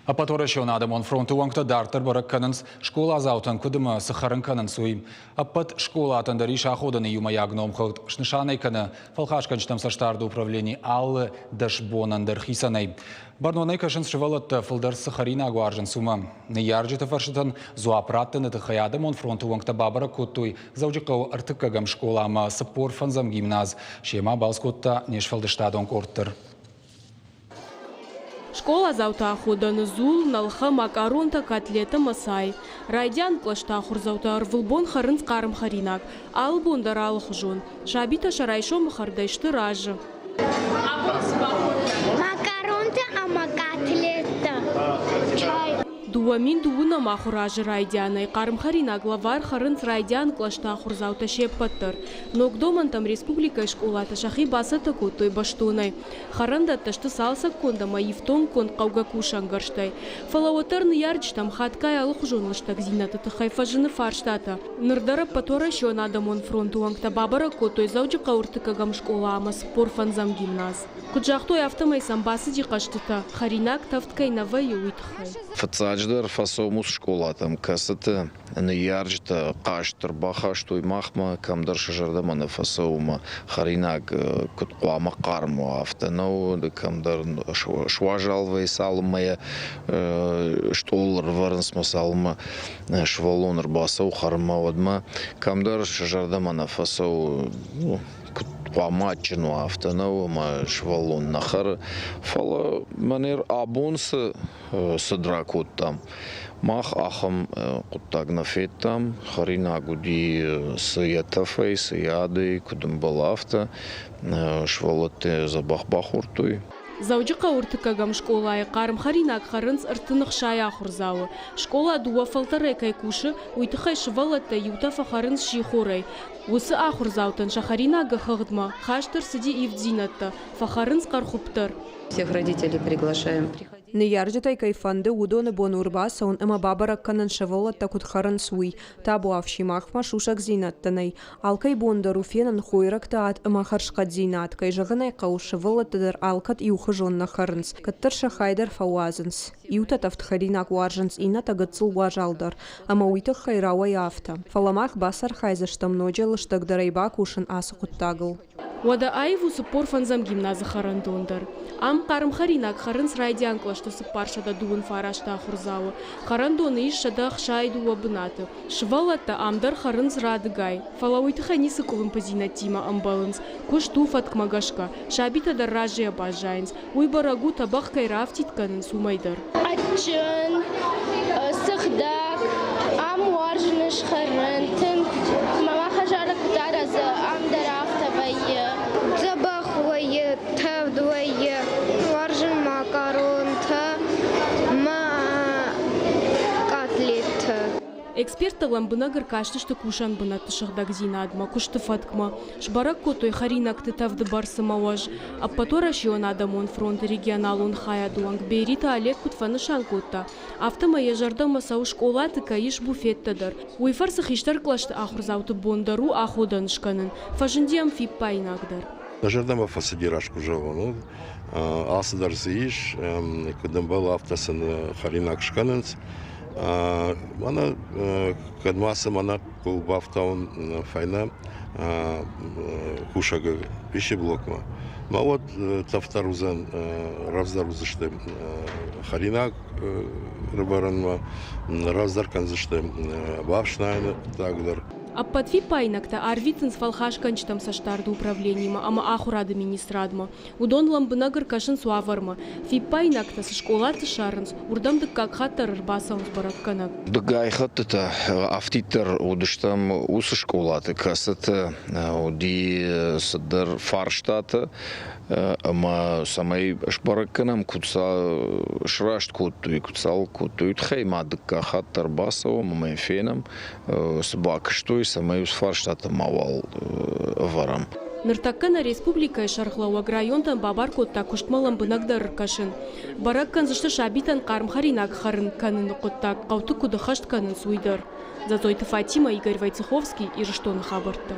Ӕппӕтуӕрӕсеон адӕмон фронты уӕнгтӕ дарддӕр бӕрӕг кӕнынц, скъоладзаутӕн куыд ӕмӕ цы хӕрын кӕнынц, уый. Ӕппӕт скъолатӕн дӕр ис аходӕны иумӕйаг номхыгъд, снысан ӕй кӕны фӕлхасгӕнджытӕм цӕстдарды управлени алы 10 бонӕн дӕр хицӕнӕй. Бӕрнонӕй кӕсынц сывӕллӕттӕ фылдӕр цы хӕринаг уарзынц, уымӕ. Ныййарджыты фӕрстытӕн дзуапп раттыны тыххӕй адӕмон фронты уӕнгтӕ бабӕрӕг кодтой Дзӕуджыхъӕуы ӕртыккӕгӕм скъола ӕмӕ 45-ӕм гимназ. Семӕ балц кодта не сфӕлдыстадон къорд дӕр. Скъоладзауты аходӕны дзул, нӕлхӕ, макъаронтӕ, котлет ӕмӕ цай. Райдиан кълӕсты ахуырдзаутӕ ӕрвылбон хӕрынц хъарм хӕринаг. Алы бон дӕр алыхуызон. Сабитӕ сӕ райсомы хӕрдӕй сты разы. Макаронтӕ ӕмӕ котлеттӕ. Чай. 2012 ахуыры азы райдианӕй хъарм хӕринаг лӕвар хӕрынц райдиан кълӕсты ахуырдзаутӕ се ппӕт дӕр. Ног домӕнтӕм республикӕйы скъолатӕ сӕхи бацӕттӕ кодтой бӕстонӕй. Хӕрӕндӕттӕ сты цалцӕггонд ӕмӕ ифтонггонд хъӕугӕ кусӕнгӕрзтӕй. Фӕлӕ уӕддӕр ныййарджытӕм хатгай алыхуызон лыстӕгдзинӕдты тыххӕй фӕзыны фарстатӕ. Ныр дӕр Ӕппӕтуӕрӕсеон адӕмон фронты уӕнгтӕ бабӕрӕг кодтой Дзӕуджыхъӕуы ӕртыккӕгӕм скъола ӕмӕ 45-ӕм гимназ. Куыд загътой, афтӕмӕй сӕм бацыди хъӕзтытӕ, хӕринаг тӕвд кӕй нӕ вӕййы, уый тыххӕй. Фыццаджыдӕр фӕцӕуӕм скъолатӕм, кӕцыты ныййарджытӕ хъаст ӕрбахастой махмӕ, кӕмдӕр сӕ зӕрдӕмӕ нӕ фӕцӕуы ӕмӕ хӕринаг куыд хъуамӕ хъарм уа, афтӕ нӕу, кӕмдӕр суазал вӕййы, цалынмӕ йӕ стъол ӕрывӕрынц мӕ цалынмӕ сывӕллон ӕрбацӕуы хӕрынмӕ, уӕдмӕ кӕмдӕр сӕ зӕрдӕмӕ нӕ фӕцӕуы, куыд хъуамӕ адджын уа, афтӕ нӕу ӕмӕ сывӕллон нӕ хӕры. Фӕлӕ мӕнӕ абон цы цыд ракодтам, мах ахӕм хъуыддаг нӕ федтам. Хӕринаг уыди цы йӕ тӕфӕй, цы йӕ адӕй, куыд ӕмбӕлы, афтӕ. Сывӕллӕттӕ дзӕбӕх бахордтой. Дзӕуджыхъӕуы ӕртыккӕгӕм скъолайы хъарм хӕринаг хӕрынц 36 ахуырдзауы. Скъола дыууӕ фӕлтӕрӕй кӕй кусы, уый тыххӕй сывӕллӕттӕ иутӕ фӕхӕрынц сихорӕй. Уыцы ахуырдзаутӕн сӕ хӕринагы хыгъдмӕ хаст ӕрцыди ивддзинӕдтӕ, фӕхӕрынц хъӕрхуыпп дӕр. Всех родителей приглашаем. Ныййарджытӕй кӕй фӕнды, уыдоны бон у ӕрбацӕуын ӕмӕ бабӕрӕг кӕнын сывӕллӕттӕ куыд хӕрынц, уый. Табуафси, махмӕ сусӕгдзинӕдтӕ нӕй. Алкӕй бон дӕр у фенын хойрӕгты ад ӕмӕ хӕрзхъӕддзинад. Кӕй зӕгъын ӕй хъӕуы, сывӕллӕттӕ дӕр алкӕд иухуызон нӕ хӕрынц, кӕддӕр сӕ хай дӕр фӕуадзынц. Иутӕ тӕвдхӕринаг уарзынц, иннӕтӕ гыццыл уазалдӕр. Ӕмӕ уый тыххӕй рауайы афтӕ. Фӕлӕ мах бацархайдзыстӕм ноджы лыстӕгдӕрӕй бакусын ацы хъуыддагыл. Уӕдӕ аив у 45-ӕм гимназы хӕрӕндон дӕр. Ам хъарм хӕринаг хӕрынц райдиан кълӕсты 439 ахуырдзауы. Хӕрӕндоны ис 162 бынаты. Сывӕллӕттӕ ам дӕр хӕрынц радыгай. Фӕлӕ уый тыххӕй ницы къуылымпыдзинӕдтимӕ ӕмбӕлынц. Куыст у фӕткмӕ гӕсгӕ. Сабитӕ дӕр разыйӕ баззайынц. Уый бӕрӕг у, тӕбӕгъ кӕй раафтид кӕнынц, уымӕй дӕр. Адджын, сыгъдӕг, ам уарзын схӕрын тынг. Мӕ хӕдзары куыд аразы, ам дӕр афтӕ вӕййы. Дзӕбӕх вӕййы, тӕвд вӕййы. Уарзын макаронтӕ мӕ къатлеттӕ. Эксперттӕ лӕмбынӕг ӕркастысты кусӕн бынӕтты сыгъдӕгдзинадмӕ, куысты фӕткмӕ, сбӕрӕг кодтой хӕринӕгты тӕвды бӕрц ӕмӕ уӕз. Ӕппӕтуӕрӕсеон адӕмон фронты регионалон хайады уӕнг Бериты Олег куыд фӕнысан кодта, афтӕмӕй йӕ зӕрдӕмӕ цӕуы скъолаты кӕй ис буфеттӕ дӕр. Уый фӕрцы хистӕр кълӕсты ахуырдзауты бон дӕр у аходӕн скӕнын. Фӕзынди ӕм фиппаинаг дӕр. Мӕ зӕрдӕмӕ фӕцыди раст куы зӕгъон, алцыдӕр дзы ис, куыд ӕмбӕлы, афтӕ сын хӕринаг скӕнынц. Мӕнӕ кӕд ма цы мӕнӕ хъуы бафтауын фӕйнӕ кусӕгы пищеблокмӕ, ма уӕд тӕвддӕр уыдзӕн, рӕвдздӕр уыдзысты хӕринаг рывӕрынмӕ, рӕвдздӕр кӕндзысты бафснайыны хъуыддаг дӕр. Ӕппӕт фиппаинӕгтӕ арвитынц фӕлхасгӕнджытӕм цӕстдарды управленимӕ ӕмӕ ахуырады министрадмӕ. Уыдон лӕмбынӕг ӕркӕсынц уавӕрмӕ. Фиппаинӕгтӕ цы скъолаты ссарынц, уырдӕм дыккаг хатт дӕр ӕрбацӕуынц бӕрӕггӕнӕг. Дыгай хӕттытӕ афтиддӕр уыдыстӕм уыцы скъолаты, кӕцыты уыди цыдӕр фарстатӕ ӕмӕ цӕмӕй сбӕрӕг кӕнӕм, куыд сӕ сраст кодтой, куыд сӕ алыг кодтой, уый тыххӕй ма дыккаг хатт дӕр бацӕуӕм ӕмӕ йӕ фенӕм, цы бакуыстой, цӕмӕй уыцы фарстатӕ мауал ӕвӕрӕм. Ныртӕккӕ нӕ республикӕйы сӕргълӕууӕг районтӕн бабар кодта куыстмӕ лӕмбынӕгдӕр ӕркӕсын. Бӕрӕг кӕндзысты сабитӕн хъарм хӕринаг хӕрын кӕныны хъуыддаг хъӕуты куыд ӕххӕст кӕнынц, уый дӕр. Дзӕцъойты Фатимӕ, Игорь Войцеховский, Ирыстоны хабӕрттӕ.